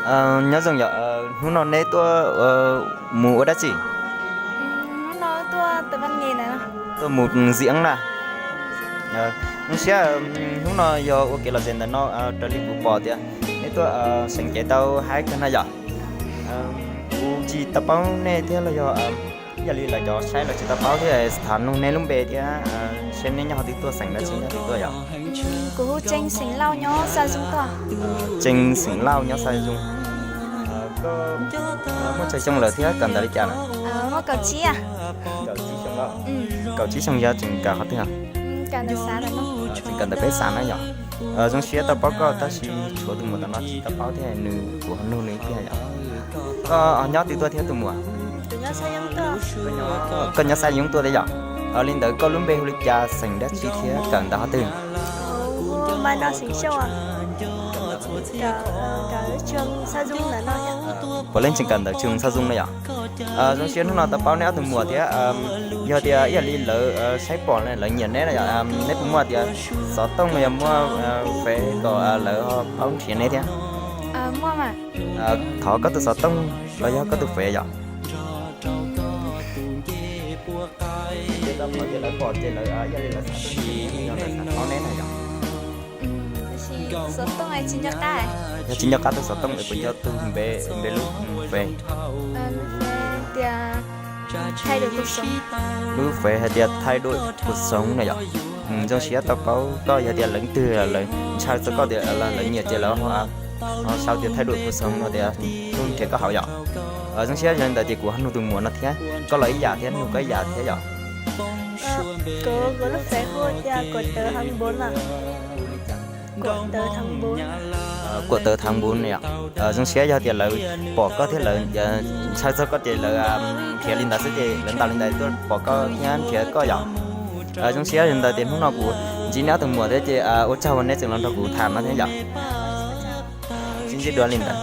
Nyob zoo yom, hnub no neb tuaj mus ua dab tsi? Tuaj mus ntxiv eeb na. Zoo siab hnub no yog ua kev lom zem ntawm no raws li kuv pom tias neb tuaj seev cev tau haib kawg na yom. Kuv tsis tau paub nej thiab los yog ib yam li lawv cov saib lawv tsis tau paub thiab, thov nug neb lub npe thiab seb neb nyob qhov twg tuaj, xeem dab tsi nyob qhov twg tuaj yom? Kuv hu Tseeb, xeem Lauj, nyob Xaj Zooj tuaj. Tseeb, xeem Lauj, nyob Xaj Zooj. Koj muaj tsawg xyoo lawm thiab kawm ntawv li cas na? Muaj kaum tsib. Kaum tsib xyoo los? Kaum tsib xyoo yog tseem kawm qhov twg? Tseem kawm ntawv peb xav na yom. Zoo siab tau paub koj tab sis tshuav tus muam tom no tsis tau paub thiab, nws kuv ho nug nws ib pliag yom. Koj nyob twg tuaj thiab tus muam? Koj nyob Xaj Zooj tuaj thiab yom. Li ntawd koj lub npe hu li cas, xeem dab tsi thiab kawm ntawv qhov twg? Puav leej tseem kawm ntawv tseem Xaj Zooj na yom. Zoo siab hnub no tau paub neb ob tug muam thiab, yog tias ib yam li lawv saib pom lawv nyiam neb no yom, neb puas muaj tias xov tooj los yog muaj Fev kom lawv ho paub nrhiav neb thiab? Thov koj tus xov tooj los yog koj tus Fev yom. Ces lawv pom ces lawv ib yam li lawv xav tuaj nrhiav neb, yog lawv xav paub neb na yom. Yog tsis nco qab tus xov tooj es puas nco tus npe, npe lub Fev? Lub Fev hais tias Thaij Duam Kuv Xoov na yom. Zoo siab tau paub koj, yog tias leej twg lawv ntshai txog koj tias lawv nyiam ces lawv ho sau tias Thaij Duam Kuv Xoov no tias tuaj nrhiav koj hauv yom. Zoo siab yog li ntawd ces kuv ho nug tus muam no thiab, koj los ib yam thiab, nug koj ib yam thiab yom. Kuv lub Fev hu tias Kuam Tawv Thav Npuv. Kuam Tawv Thav Npuv yom. Zoo siab yog tias lawv pom koj thiab lawv ntshai txog koj ces lawv nrhiav li ntawd xwb ces lawv ntaus li ntawd tuaj pom koj thiab nrhiav koj yom. Zoo siab li ntawd ces hnub no kuv ntsib neb ob tug muam thiab ces ua tsaug uas neb tseem los nrog kuv tham no thiab yom. Sib ntsib dua li ntawd.